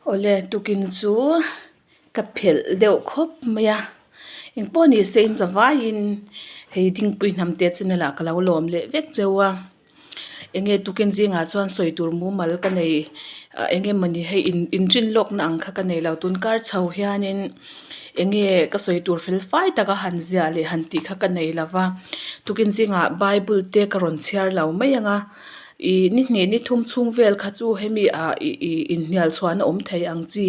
Awle tukin chu ka phelh deuh khawp mai a, engpawh ni se in zavaiin hei dingpui hnam te channel ah ka lo lawm leh vek cheu a, enge tukin zingah chuan sawi tur mumal ka nei ah enge mawni hei in inrin lawkna ang kha ka nei lo tun kar chho hianin enge ka sawi tur fel fai taka han ziah leh han tih kha ka nei lo va, tukin zingah bible te ka rawn chhiar lo mai ang a. Ih ni hnih ni thum chhung vel kha chu hemi ah ih ih inhnial chhuahna awm thei ang chi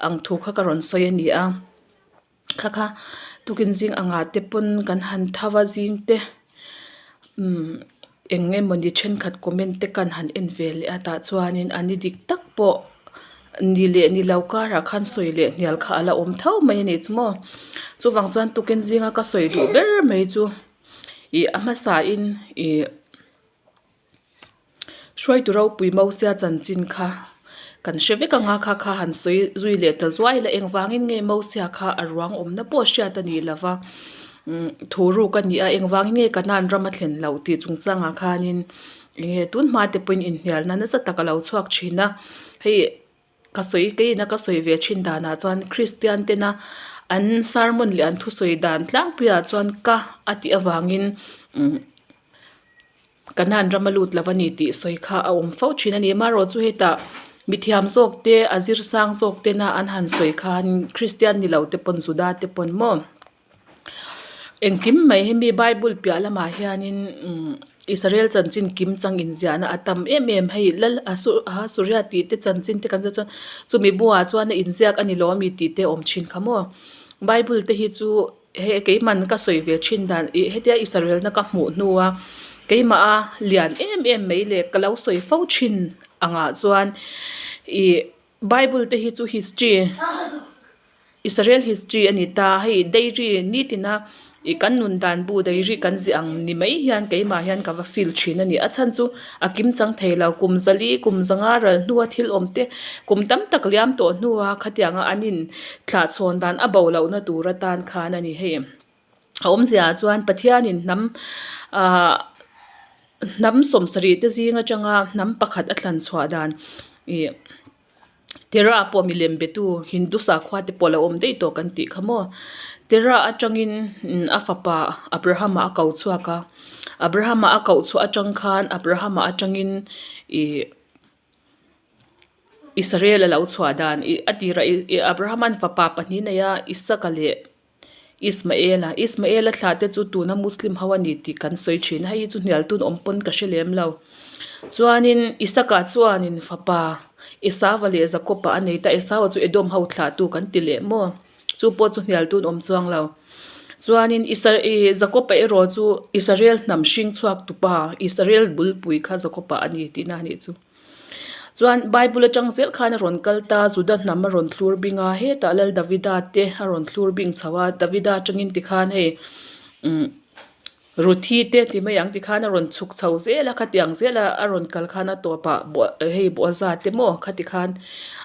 ang thu kha ka rawn sawi a ni a kha kha tukin zing angah te pawn kan han tho a zing te umm eng emawni thenkhat comment te kan han en ve leh a tah chuanin a ni dik tak pawh ni leh ni lo karah khan sawi leh hnial kha a la awm tho mai a nih chu maw chuvang chuan tukin zinga ka sawi duh ber mai chu ih a hmasa in ih. Hruaitu ropui Mosia chanchin kha kan hre vek ang a, kha kha han sawi zui leh ta zuai la engvangin nge Mosia kha a ruang awmna pawh hriat a nih lova umm thu ruk a ni a engvangin nge Kanan ram a thlen loh tih chungchangah khanin enge tun hma te pawhin inhnialna nasa tak a lo chhuak thin a hei ka sawi keina ka sawi ve thin danah chuan Kristian tena an sermon leh an thusawi dan tlangpuiah chuan ka a tih avangin umm. Kanan ram a lut lo a ni tih sawi kha a awm fo thin a ni. Amaherawhchu hetah mithiam zawk te a zir sang zawk tena an han sawi khan Kristian ni lo te pawn Juda te pawn maw engkim mai hi mi Bible piah lamah hianin umm Israel chanchin kim chang inziahna a tam em em hei lal Ahasuria tih te chanchin te kan ziah chuan chumi buah chuan a inziak a ni lo ami tih te a awm thin kha maw Bible te hi chu. He keiman ka sawi ve thin dan ih hetia Israel na ka hmuh hnu a keimah a lian em em mai leh ka lo sawi fo thin angah chuan ih bible te hi chu history Israel history a ni ta hei diary nitin a ih kan nun dan bu diary kan ziah ang ni mai hian keimah hian ka va feel thin a ni a chhan chu a kim chang thei lo kum zali kum zanga ral hnua thil awm te kum tam tak liam tawh hnua khatianga an in thlah chhawn dan a bo lohna tur atan khan a ni hei a awmzia ah chuan Pathianin hnam ahh hnam sawmsarih te zing atanga hnam pakhat a thlan chhuah dan ih Tera pawh milem betu Hindu sakhua te pawh a lo awm daih tawh kan tih kha maw Tera atangin a fapa Abraham-a a ko chhuak a Abraham-a a koh chhuah atang khan Abraham-a atangin ih Israel a lo chhuah dan ih a tirah ih Abraham-a'n fapa pahnih nei a Isaka leh Ismaela Ismaela thlah te chu tuna Muslim ho a ni tih kan sawi thin a hei hi chu hnial tun awm pawn ka hre lem lo chuanin Isaka chuanin fapa Esava leh Jakoba a nei ta Esava chu Edom ho thlah tu kan ti leh maw chu pawh chu hnial tun awm chuang lo chuanin Isa ih Jakoba erawh chu Israel hnam hring chhuak tupa Israel bulpui kha Jakoba a ni tihna a nih chu. Chuan Bible atang zel khan a rawn kal ta, Juda hnam a rawn thlur bing a, hetah Lal Davida te a rawn thlur bing chho a, Davida atangin tikhan hei umm Ruthi te ti mai ang tikhan a rawn chhuk chho zel a, khatiang zel a a rawn kal khan a tawpah hei Boaza te maw khati khan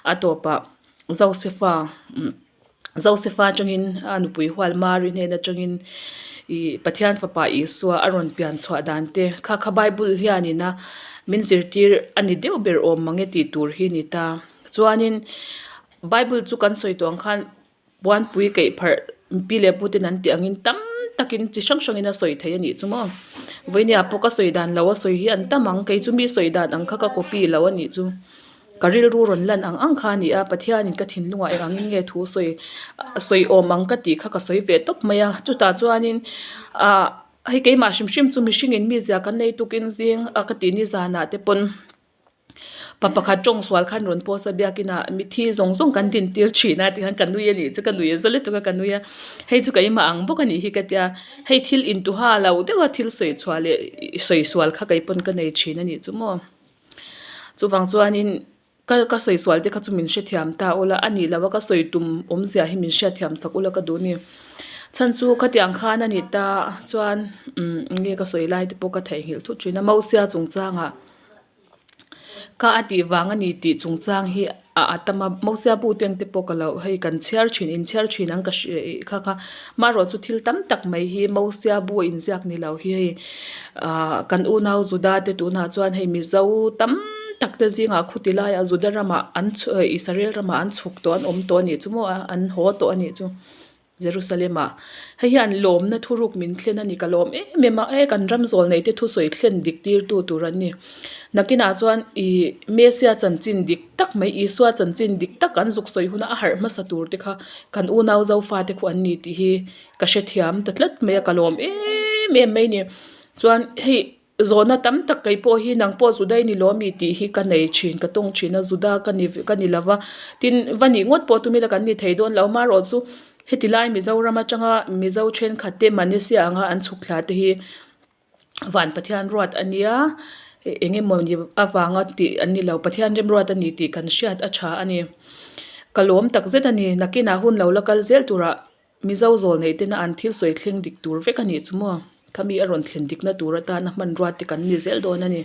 a tawpah Josefa umm. Josefa atangin a nupui hual Mary hnen atangin ih Pathian fapa Isua a rawn pian chhuah dan te kha kha Bible hianin a min zirtir a ni deuh ber awm mang e tih tur hi a ni ta. Chuanin Bible chu kan sawi tawh ang khan puanpui keih pharh pi leh pu ten an tih angin tam takin chi hrang hrangin a sawi thei a nih chu maw. Vawinia pawh ka sawi dan lo a sawi hi an tam ang kei chu mi sawi dan ang kha ka copy lo a nih chu. Ka rilru rawn lan ang ang kha a ni a, Pathianin ka thinlungah eng angin nge thu sawi sawi awm ang ka tih kha ka sawi ve tawp mai a, chutah chuanin ah hei keimah hrim hrim chu mihringin mi zia kan nei tukin zing a ka tih ni zanah te pawn pa pakhat tawng sual khan rawn post a biakinah mithi zawng zawng kan din tir thin a tikhan ka nui a nih chu ka nui a za lutuk a ka nui a, hei chu keimah ang bawk a nih hi ka tia, hei thil intuha lo deuha thil sawi chhuah leh sawi sual kha kei pawn ka nei thin a nih chu maw. Chuvang chuanin ka ka sawi sual te kha chu min hrethiam ta ula a nih loh a ka sawi tum awmzia hi min hriatthiam sak ula ka duh a ni. Chhan chu khatiang khan a ni ta chuan umm enge ka sawi lai te pawh ka theihnghilh thut thin a Mosia chungchangah ka a tih vang a ni tih chungchang hi a a tam a Mosia bu te ang te pawh ka lo hei kan chhiar thin inchhiar thin ang ka hria ih kha kha amaherawh chu thil tam tak mai hi Mosia bu a inziak ni lo hi hei. Ahh kan unau Juda te tunah chuan hei Mizo tam tak te zingah khuti laiah Juda ramah an Israel ramah an chhuk tawh an awm tawh a nih chu maw an haw tawh a nih chu Jerusalem ah. Hei hian lawmna thuruk min thlen a ni ka lawm em em a e kan ram zawl nei te thusawi thlen dik tir tu tur an ni. Nakinah chuan ih Messia chanchin dik tak mai Isua chanchin dik tak an zuk sawi huna a harh hmasa tur te kha kan unau Zofa te khu an ni tih hi ka hrethiam ta tlat mai a ka lawm em em mai a ni. Chuan hei Zawhna tam tak kei pawh hi nang pawh Juda i ni lo ami tih hi ka nei thin, ka tawng thin a, Juda ka ni ka ni lova, tin va nih ngawt pawh tum ila kan ni thei dawn lo, amaherawh chu heti lai Mizoram atanga Mizo thenkhat te Manesia anga an chhuk thla te hi van Pathian ruat a nia, eng emaw ni avanga tih an ni lo, Pathian remruat a ni tih kan hriat a tha a ni. Ka lawm takzet a ni, nakinah hun lo la kal zel turah. Mizo zawl nei tena an thil sawi thleng dik tur vek a nih chu maw? Khami a rawn thlen dikna tur atana hmanrua te kan ni zel dawn a ni.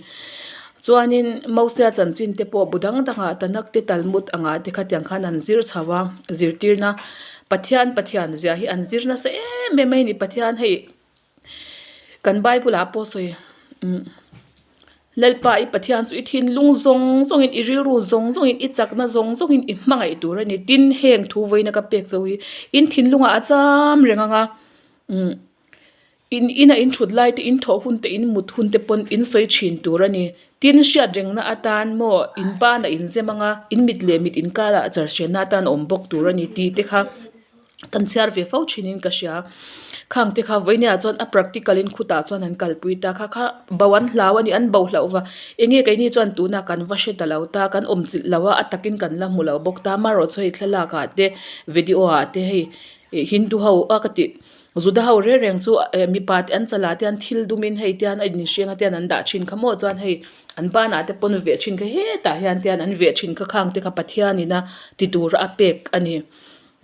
Chuanin Mosia chanchin te pawh bu dang dangah Tanakh te Talmud angah te khatiang khan an zir chho a, zirtirna Pathian Pathian zia hi an zir nasa em em a ni. Pathian hei Kan Bible ah pawh sawi umm Lalpa i Pathian chu i thinlung zawng zawngin i rilru zawng zawngin i chakna zawng zawngin i hmangaih tur a ni. Tin heng thu vawiina ka pek chauh hi in thinlungah a cham reng ang a umm in ina in thut lai te in thawh hun te in mut hun te pawn in sawi thin tur a ni. Tin hriat rengna atan maw in banah in zem ang a in mit leh mit inkarah char hriatna atan a awm bawk tur a ni tih te kha. Kan chhiar ve fo thinin ka hria. Khang te kha vawinia chuan a practical in khutah chuan an kalpui ta kha kha bo an hlau a ni an bo hlauh va enge keini chuan tunah kan va hre ta lo ta kan awm chilh lo a a takin kan la hmu lo bawk ta amaherawh chu hei thlalak ah te video ah te hei ih hindu ho a ka tih juda ho reng reng chu eh mipa te an chalah te hian thil dum in hei tian a inhriang a tian an dah thin kha maw chuan hei an banah te pawn veh thin kha hetah hian tian an veh thin kha khang te kha Pathian in a ti tur a pek a ni.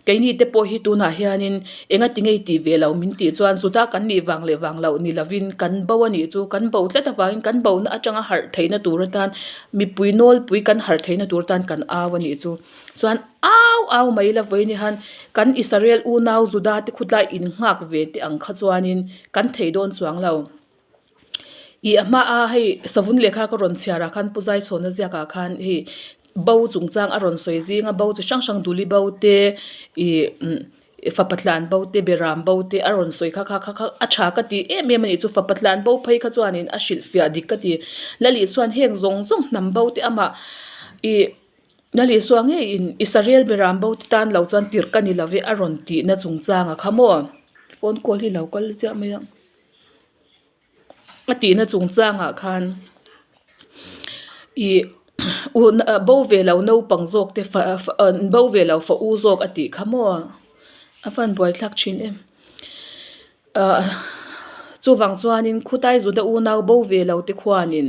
Keini te pawh hi tunah hianin enga ti ngei tih ve lo min tih chuan Juda kan nih vang leh vang loh ni lovin kan bo a nih chu kan bo tlat avangin kan bona atanga harh theihna tur atan mipui nawlpui kan harh theihna tur atan kan au a nih chu. Chuan au au mai la vawiin hian kan Israel unau Juda te khutlai innghak ve te ang kha chuanin kan thei dawn chuang lo. Ih a hma a hei savun lehkha ka rawn chhiar ah khan pu Zaichhawna ziak ah khan hei bo chungchang a rawn sawi zing a bo chi hrang hrang duli bo te ih umm fapa tlan bo te beram bo te a rawn sawi kha kha kha kha a tha ka ti em em a nih chu fapa tlan bo phei kha chuanin a hrilhfiah dik ka ti Lali chuan heng zawng zawng hnam bo te amah ih Lali suah ngeiin Israel beram bo te tan lo chuan tirh ka ni lo ve a rawn tihna chungchang a kha maw phone call hi lo kal ziah mai a. A tihna chungchangah khan ih bo ve lo naupang zawk te fa bo ve lo fa u zawk a tih kha maw a van buaithlak thin em ah chuvang chuanin khutai Juda unau bo ve lo te khuanin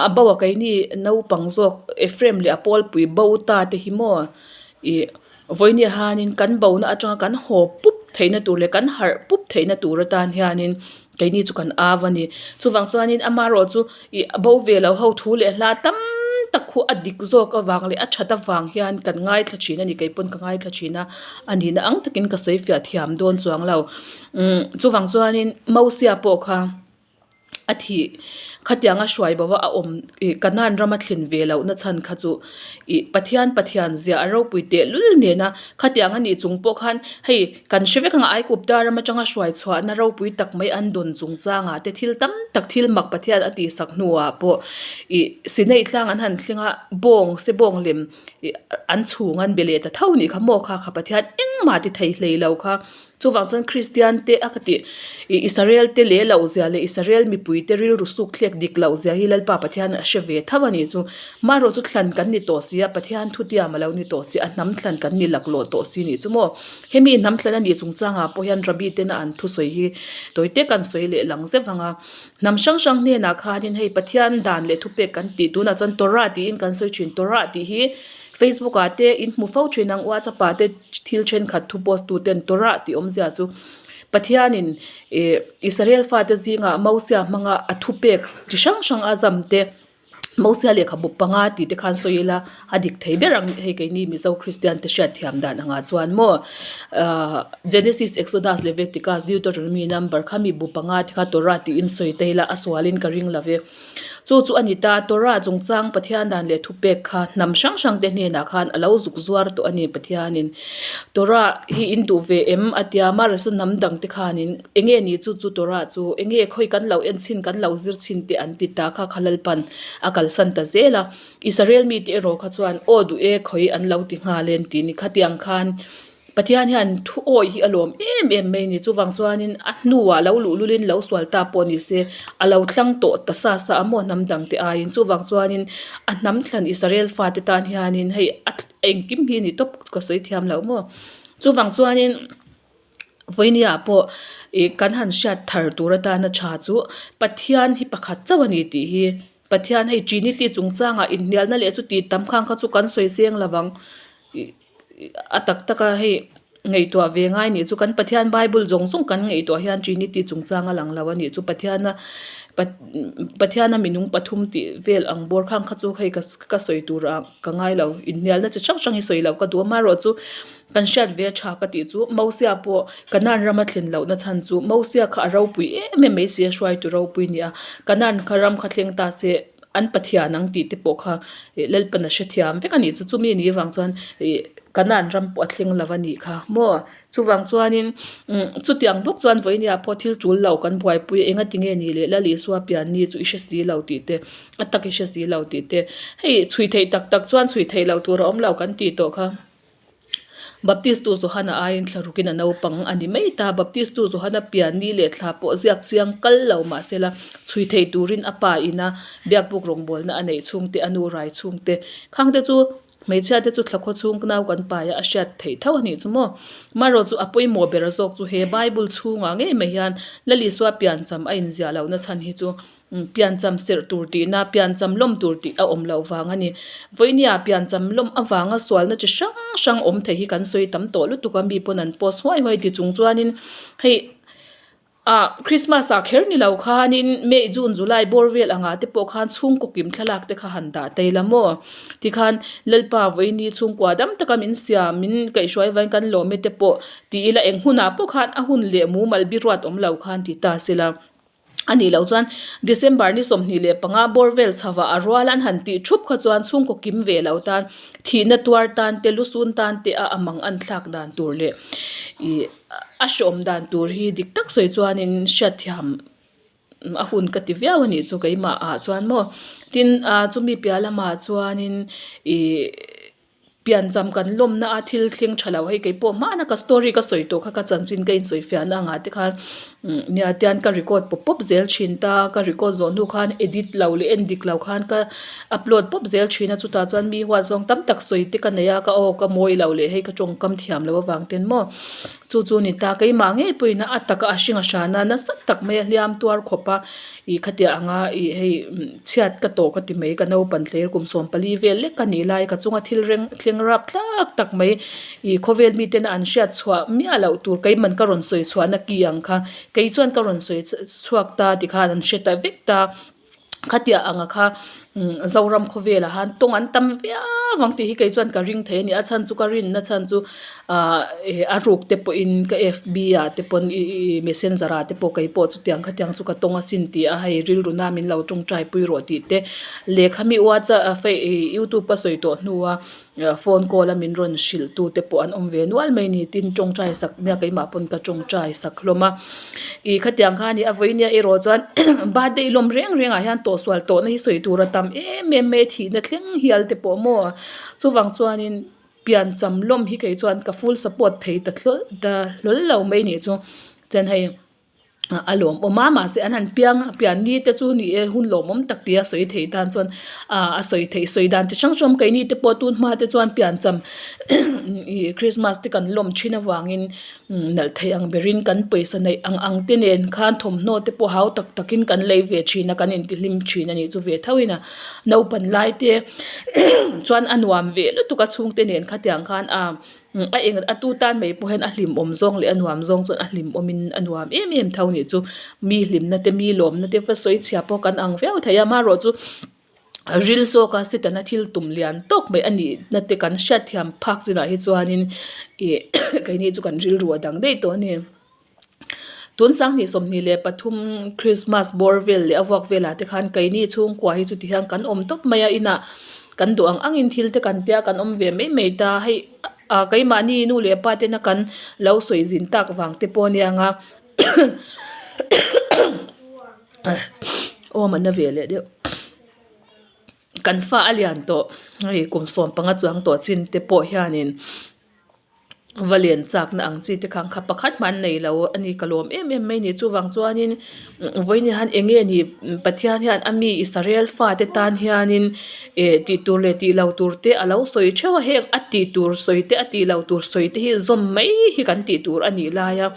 a bo a keini naupang zawk Ephraim leh a pawlpui bo ta te hi maw ih. Vawinia hianin kan bona atanga kan haw pup theihna tur leh kan harh pup theihna tur atan hianin keini chu kan au a ni. Chuvang chuanin amaherawh chu ih bo ve lo ho thu leh hla tam tak khu a dik zawk avang leh a that avang hian kan ngaithla thin a ni kei pawn ka ngaithla thin a a nihna ang takin ka sawi fiah thiam dawn chuang lo. Umm chuvang chuanin Mosia pawh kha. a thih khatianga hruai bo a a awm ih Kanan rama thlen ve loh na chhan kha chu ih Pathian Pathian zia a ropui tehlul nena khatiang a nih chung pawh khan hei kan hre vek ang a Aigupta ram atanga hruai chhuahna ropui tak mai an dawn chungchangah te thil tam tak thil mak Pathian a tihsak hnuah pawh ih Sinai tlang an han thleng a bawng se bawng lem ih an chhung an be leh ta tho nih kha maw kha kha Pathian engmah ti thei hlei lo kha. Chuvang chuan Kristian te a ka tih ih Israel te leh loh zia leh Israel mipui te rilru suk thlek dik loh zia hi Lalpa Pathian a hre ve tho a nih chu. Marawh chu thlan kan ni tawh si a, Pathian thutiam a lo ni tawh si a, hnam thlan kan ni laklawh tawh si nih chu maw. Hemi hnam thlan a nih chungchangah pawh hian Rabbi tena an thusawi hi tawi te kan sawi leh lang zeuh ang a. Hnam hrang hrang hnenah khanin hei Pathian dan leh thupek kan tih tunah chuan Torah tiin kan sawi thin. Torah tih hi Facebook ah te in hmu fo thin ang WhatsApp ah te thil thenkhat thu post tu ten Torah tih awmzia chu Pathianin ih Israel fate zingah Mosia hmanga a thupek chi hrang hrang a zam te Mosia lehkhabu panga tih te khan sawi ila a dik thei ber ang hei keini Mizo Kristian te hriat thiam dan angah chuan maw ahh Genesis Exodus Leviticus Deuteronomy number kha mi bu panga te kha Torah tiin sawi ta ila a sualin ka ring lo ve. Chu chu a ni ta, Torah chungchang Pathian dan leh thupek kha hnam hrang hrang te hnenah khan a lo zuk zuar tawh a ni Pathianin. Torah hi in duh ve em? a tia Marasa hnam dang te khanin enge ni chu chu Torah chu enge khawi kan lo en chhin kan lo zir chhin te an ti ta kha kha Lalpan a kalsan ta zel a. Israel mite erawh kha chuan aw duh e khawi an lo ti nghal e an ti a ni. Khatiang khan Pathian hian thu awi hi a lawm em em mai a ni. Chuvang chuanin a hnuah lo luh lulin lo sual ta pawh ni se a lo thlang tawh ta sa sa a maw hnam dangte aiin. Chuvang chuanin a hnam thlan Israel fate tan hianin hei a engkim hi a ni tawp ka sawi thiam loh maw. Chuvang chuanin vawinia pawh ih kan han hriat thar tur atana tha chu Pathian hi pakhat chauh a ni tih hi Pathian hei Trinity chungchangah inhnialna leh chuti tam khang kha chu kan sawi seng lovang ih. A tak tak a hei ngaihtuah ve ngai nih chu kan Pathian bible zawng zawng kan ngaihtuah hian trinity chungchang a lang lo a nih chu Pathiana Pathiana minung pathum tih vel ang bawr khang kha chu hei ka ka sawi tur ah ka ngai lo inhnialna chi hrang hrang hi sawi loh ka duh a amaherawh chu kan hriat ve a tha ka tih chu Mosia pawh Kanan rama thlen lohna chhan chu Mosia kha a ropui em em mai si a hruaitu ropui a ni a Kanan kha ram kha thleng ta se. An Pathian ang tih te pawh kha ih Lalpan a hrethiam vek a nih chu. Chumi nih avang chuan ih Kanan ram pawh a thleng lo a nih kha maw. Chuvang chuanin umm chutiang bawk chuan vawinia pawh thil tul lo kan buaipui a enga tinge ni leh Lal Isua pian ni chu i hre si lo tih te a tak i hre si lo tih te hei chhui theih tak tak chuan chhui theih loh tur a awm lo kan tih tawh kha. Baptistu Johana aiin thla rukin a naupang a ni mai ta. Baptistu Johana pian ni leh thla pawh ziak chiang kal lo mahsela chhui thei turin a pa ina biakbuk rawngbawlna a neih chhungte, a nu rai chhungte khangte chu hmeichhia te chu thla khaw chhung nau kan paia a hriat theih tho a nih chu maw. Marawh chu a pawimawh ber zawk chu he Bible chhungah ngei mai hian Lal Isua piancham a inziah lohna chhan hi chu Piancham serh tur tihna, piancham lawm tur tih a awm loh vang a ni. Vawinia piancham lawm avanga sualna chi hrang hrang awm thei hi kan sawi tam tawh lutuk a, mi pawn an post huai huai ti chung chuanin hei ah Christmas ah kher ni lo khanin May, June, July bawr vel angah te pawh khan chhungkaw kim thlalak te kha han dah tai la maw? Tikhan Lalpa vawiini chhungkua dam taka min siam, min kaihhruai vain kan lawm e te pawh ti ila eng hunah pawh khan a hun leh mumal biruat awm lo khan ti ta sela. A nih loh chuan December ni 25 bawr vel chhavah a rual an han tih thup kha chuan chhungkaw kim ve lo tan thihna tuar tan te lusun tan te a amang an thlak dan tur leh ih a hreawm dan tur hi dik tak sawi chuanin hriatthiam a hun ka ti viau a nih chu keimah ah chuan maw tin ah chumi piah lamah chuanin ih. Piancham kan lawmna a thil thleng tha lo hei kei pawh hmana ka story ka sawi tawh kha ka chanchin ka insawi fiahna angah te khan nia tian ka record pawp pawp zel thin ta ka record zawh hnu khan edit lo leh en dik lo khan ka upload pawp zel thin a chutah chuan mi huat zawng tam tak sawi te ka nei a ka aw ka mawi lo leh hei ka tawngkam thiam loh avang ten maw chu chu ni ta keimah ngei pawhin a taka a hring a hrana nasa tak mai a hliam tuar khawp a. Ih khatiah anga ih hei chhiat ka tawh ka ti mai ka naupan thler kum 14 vel lek ka nih lai ka chunga thil reng thleng rap tlak tak mai ih khawvel miten an hriat chhuah miah loh tur keiman ka rawn sawi chhuah na ki ang kha kei chuan ka rawn sawi chhuak ta tikhan an hre ta vek ta khatiah anga kha Zoram khawvelah han tawng an tam viau ang tih hi kei chuan ka ring thei a ni a chhan chu ka rinna chhan chu ahh a ruk te pawhin ka fb ah te pawn ih messenger ah te pawh kei pawh chutiang khatiang chu ka tawng asin tih a hei rilru na min lo tawngtai pui rawh tih te lehkha mi whatsapp youtube ka sawi tawh hnua phone call a min rawn hrilh tu te pawh an awm ve nual mai ni tin tawngtai sak nia keimah pawn ka tawngtai sak hlawm a ih khatiang kha a ni a vawinia erawh chuan birthday lawm reng reng ah hian tawhsual tawhna hi sawi tur a tam em em mai a thihna thleng hial te pawh maw chuvang chuanin piancham lawm hi kei chuan ka full support thei ta hlawl ta hlawl lo mai nih chu chuan hei a lawmawm a mahse an han piang a pian ni te chu ni e hun lawmawm tak tia sawi thei tan chuan ah a sawi theih sawi dan chi hrang hrang keini te pawh tun hma te chuan piancham ih christmas te kan lawm thin avangin nalh theih ang berin kan pawisa neih ang ang te nen khan thawmhnaw te pawh hau tak takin kan lei ve thin a kan intihlim thin a nih chu ve tho in a naupan lai te chuan a nuam ve lutuk a chhungte nen khatiang khan a a eng a tu tan mai pawh hian a hlimawm zawng leh a nuam zawng chuan a hlimawm in a nuam em em tho nih chu mi hlimna te mi lawmna te va sawi chhia pawh kan ang viau thei a amaherawh chu ril zawka sitana thil tum lian tawk mai a nih na te kan hriatthiam phak chinah hi chuanin ih keini chu kan rilru a dang daih tawh a ni. Tun 2023 Christmas bawr vel leh a vuak velah te khan keini chhungkua hi chuti hian kan awm tawp mai a inah kan duh ang angin thil te kan tia kan awm ve mai mai ta hei ah keimahni nu leh pa tena kan lo sawi zin tak vang te pawh a nia nga awm a na ve leh deuh. Kan fa a lian tawh hei kum 15 chuang tawh chin te pawh hianin va len chakna ang chi te khan kha pakhat hmah an nei lo a ni ka lawm em em mai a ni chuvang chuanin vawiin hian eng nge ni Pathian hian a mi Israel fate tan hianin eh tih tur leh tih lo tur te a lo sawi theuh a heng a tih tur sawi te a tih loh tur sawi te hi zawm mai hi kan tih tur a nih lai a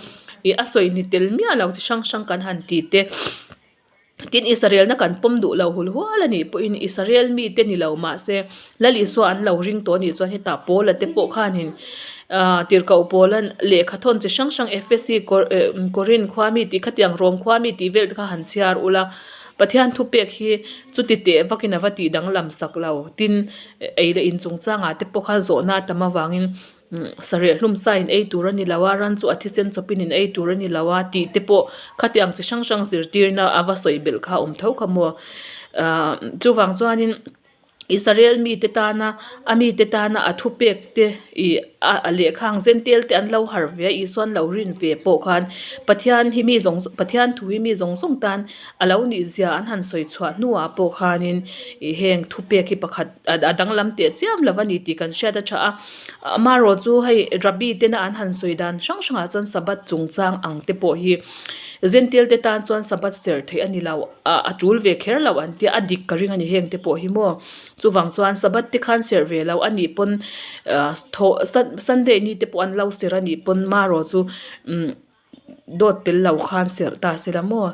ih a sawi ni tel miah lo chi hrang hrang kan han ti te. Tin, Israelna kan pawm duh lo hul hual a nih pawhin Israel mite ni lo mah se Lal Isua an lo ring tawh a nih chuan hetah Paula te pawh khanin ah tirhkoh Paula'n lehkha thawn chi hrang hrang Ephesi Korin khua mi tih khatiang Rom khua mi tih vel te kha han chhiar ula Pathian thupek hi chuti teh vakin a va tih danglam sak lo. Tin, ei leh in chungchangah te pawh khan zawhna a tam avangin Sareh hlum sa in ei tur a ni lo a, ran chu a thisen chawpin in ei tur a ni lo a tih te pawh khatiang chi hrang hrang zirtirna a va sawi belh kha a awm tho kha maw. Ahh chuvang chuanin Israel mite tana a mite tana a thupek te ih a lehkha ang zen tel te an lo harh ve a Isua an lo rin ve pawh khan Pathian hi mi zawng Pathian thu hi mi zawng zawng tan a lo nih zia an han sawi chhuah hnuah pawh khanin ih heng thupek hi pakhat a danglam teh chiam lo a ni tih kan hriat a tha a. Amaherawh chu hei Rabbi tena an han sawi dan hrang hrangah chuan Sabbath chungchang ang te pawh hi Gentile te tan chuan Sabbath serh theih a ni lo ah a tul ve kher lo an tia a dik ka ring a ni heng te pawh hi maw. Chuvang chuan Sabbath te khan serh ve lo a nih pawn ah thawh Sunday ni te pawh an lo serh a nih pawn marawh chu umm. Dawt tel lo khan serh ta se la maw?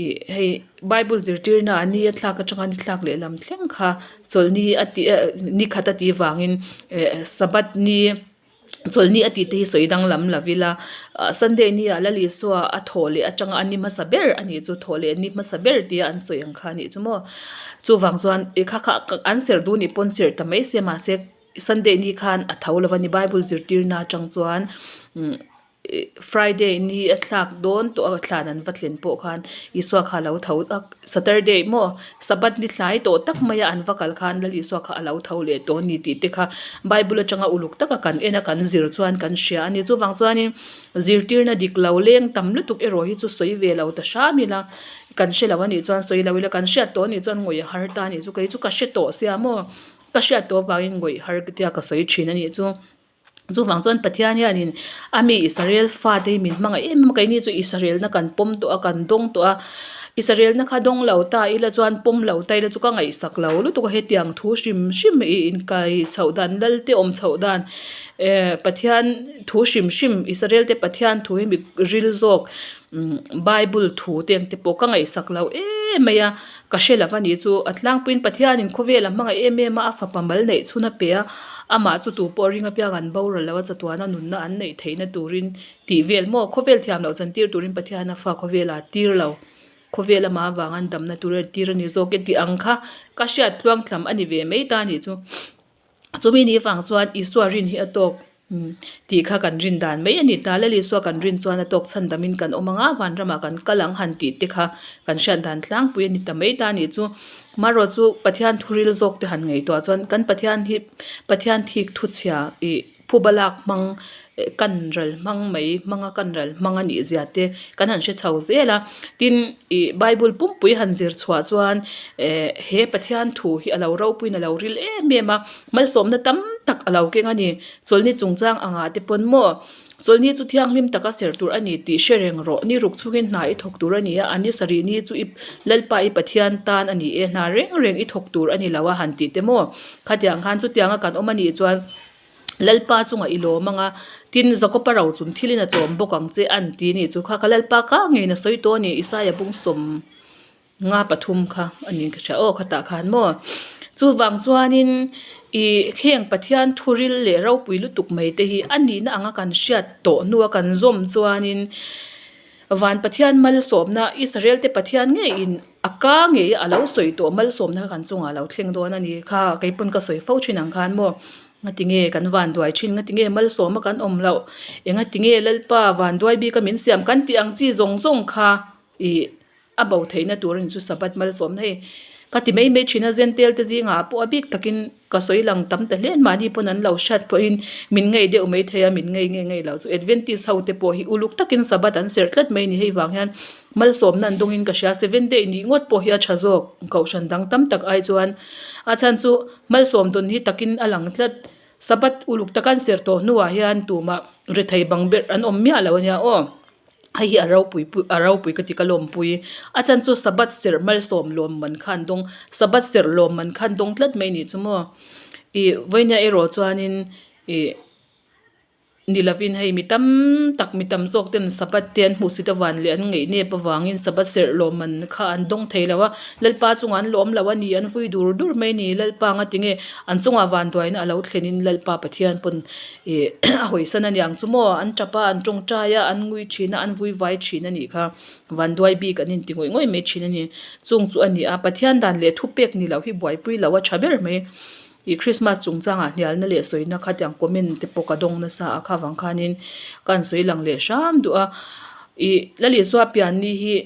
Ih hei Bible zirtirna ah ni a thlak atanga ni thlak leh lam thleng kha chawlhni a tih eh ni khat a tih vangin eh Sabbath ni chawlhni a tih te hi sawi danglam lo ila ah Sunday ni ah Lal Isua a thawh leh atanga a ni hmasa ber a nih chu thawh leh ni hmasa ber tia an sawi ang kha a nih chu maw? Chuvang chuan ih kha kha an serh duh nih pawn serh ta mai se mahse Sunday ni khan a tho lo a ni Bible zirtirna atang chuan umm. Friday ni a thlak dawn tawh a thlan an va thlen pawh khan Isua kha a lo tho a Saturday maw Sabbath ni thlai tawh tak mai a an va kal khan Lal Isua kha a lo tho leh tawh a ni tih te kha Bible atanga uluk taka kan en a kan zir chuan kan hria a ni. Chuvang chuanin zirtirna dik lo leng tam lutuk erawh hi chu sawi ve lo ta hram ila kan hre lo a nih chuan sawi lo ila kan hriat tawh a nih chuan ngawih a har ta a nih chu kei chu ka hre tawh sia maw ka hriat tawh avangin ngawih har tia ka sawi thin a nih chu. Chuvang chuan Pathian hianin a mi Israel fate hi min hmangaih em em a, keini chu Israelna kan pawm tawh a, kan dawng tawh a. Israelna kha dawng lo ta ila chuan pawm lo ta ila chu ka ngaihsak lo lutuk a, hetiang thu hrim hrim ih inkai chhoh dan lal te awm chhoh dan eh Pathian thu hrim hrim Israel te Pathian thu hi mi ril zawk umm Bible thu te ang te pawh ka ngaihsak lo em mai a. Ka hre lo a ni chu a tlangpuiin Pathianin khawvel a hmangaih em em a, a fapa mal neih chhun a pe a, amah chu tu pawh ring apiang an boral lo a, chatuana nunna an neih theihna turin tih vel maw? Khawvel thiam loh chan tir turin Pathian a fa khawvela tir lo, khawvel amah avanga an damna tur a tir a ni zawk e tih ang kha ka hriat tluangtlam a ni ve mai ta a nih chu. Chumi ni vang chuan Isua rin hi a tawk tih kha kan rin dan mai a ni ta. Lal Isua kan rin chuan a tawk chhan damin kan awm ang a, vanramah kan kal ang han tih te kha kan hriat dan tlangpui a ni ta mai ta a nih chu. Marawh chu Pathian thuril zawk te han ngaihtuah chuan kan Pathian hi Pathian thik thuchhia ih phuba lak hmang kan ral hmang mai hmanga kan ral hmang a nih zia te kan han hre chho zel a. Tin, ih Bible pumpui han zir chhuah chuan eh he Pathian thu hi a lo ropuiin a lo ril em em a, malsawmna tam tak a lo keng a ni. Chawlhni chungchang angah te pawn maw chawlhni chu thianghlim taka ser tur a ni tih hre reng rawh. Ni ruk chungin hna i thawk tur a ni a, a ni sarih ni chu i Lalpa i Pathian tan a ni e, hna reng reng i thawk tur a ni lo a han tih te maw. Khatiang khan chutianga kan awm a nih chuan. Lalpa chungah i lawm ang a, tin Jakob-a ro chum thilin a chawm bawk ang che an ti ni chu kha ka Lalpa ka ngeiin a sawi tawh a ni Isaia bung 53 kha a ni ka hria aw khatah khan maw. Chuvang chuanin ih heng Pathian thuril leh ropui lutuk mai te hi a nihna anga kan hriat tawh hnua kan zawm chuanin Van Pathian malsawmna Israel te Pathian ngeiin a ka ngei a lo sawi tawh malsawmna kha kan chungah a lo thleng dawn a ni kha keipawn ka sawi fo thin ang khan maw. Ngatinge kan vanduai thin, ngatinge malsawma kan awm loh, engatinge Lalpa vanduai bika min siam kan tih ang chi zawng zawng kha ih a bo theihna tur a ni chu Sabbath malsawmna hei ka ti mai mai thin a Zentel te zingah pawh a bik takin ka sawi lang tam ta hle mahni pawn an lo hriat pawhin min ngei deuh mai thei a min ngei ngei ngei loh chu Adventist ho te pawh hi uluk takin Sabbath an serh tlat mai a ni hei vang hian malsawmna an dawngin ka hria seven day nih ngawt pawh hi a tha zawk kohhran dang tam tak ai chuan a chhan chu malsawm dawn hi takin a lang tlat Sabbath uluk taka an serh tawh hnuah hian tumah rethei bang ber an awm miah lo a nia aw. Hei hi a ropui pui a ropui ka ti ka lawmpui a chhan chu sabbath serh malsawm lawm man kha an dawng sabbath serh lawm man kha an dawng tlat mai a nih chu maw ih vawinia erawh chuanin ih ni lovin hei mi tam tak mi tam zawk ten sabbath te an hmuh chhit avan leh an ngaih nep avangin sabbath serh lawm man kha an dawng thei lo a lalpa chungah an lawm lo a ni an vui dur dur mai a ni lalpa anga tinge an chungah vanduaina a lo thlenin lalpa pathian pawn Ih a hawisan a niang chu maw an tap a an tawngtai a an ngui thin a an vui vai thin a nih kha vanduai bik an inti ngawih ngawih mai thin a ni chung chu a ni a Pathian dan leh thupek ni loh hi buaipui lo a tha ber mai ih Christmas chungchangah hnialna leh sawina kha tiang comment te pawh ka dawng nasa a kha vang khanin ka han sawi lang leh hram duh a ih Lalisua pianni hi.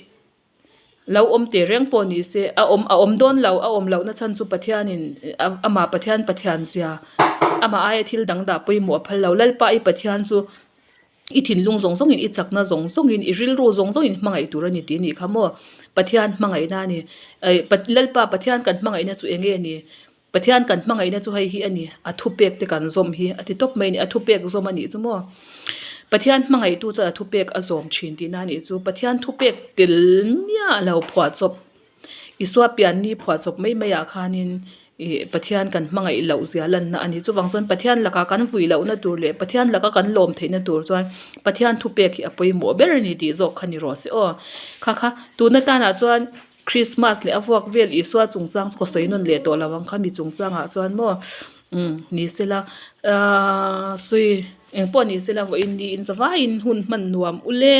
Lo awm teh reng pawh ni se, a awm a awm dawn lo, a awm lohna chhan chu Pathianin amah Pathian Pathian zia amah aia thil dang dah pawimawh a phal lo. Lalpa i Pathian chu i thinlung zawng zawngin, i chakna zawng zawngin, i rilru zawng zawngin hmangaih tur a ni tih a nih kha maw? Pathian hmangaihna a ni. Lalpa Pathian kan hmangaihna chu eng nge ni? Pathian kan hmangaihna chu hei hi a ni, a thupek te kan zawm hi a ti tawp mai a ni, a thupek zawm a nih chu maw? Pathian hmangaihtu chuan a thupek a zawm thin tihna a nih chu, Pathian thupek tel miah lo phuahchawp, Isua pianni phuahchawp mai maiah khanin ih Pathian kan hmangaih loh zia lanna a ni. Chuvang chuan Pathian lakah kan vui lohna tur leh Pathian laka kan lawm theihna tur chuan Pathian thupek hi a pawimawh ber a ni tih zawk kha ni rawh se aw. Kha kha tuna tanah chuan. Christmas leh a vuak vel Isua chungchang chu ka sawi nawn leh tawh lo ang kha mi chungchangah chuan maw umm ni sela aaa sawi engpawh ni sela vawiin niin zavaiin hun hman nuam ule.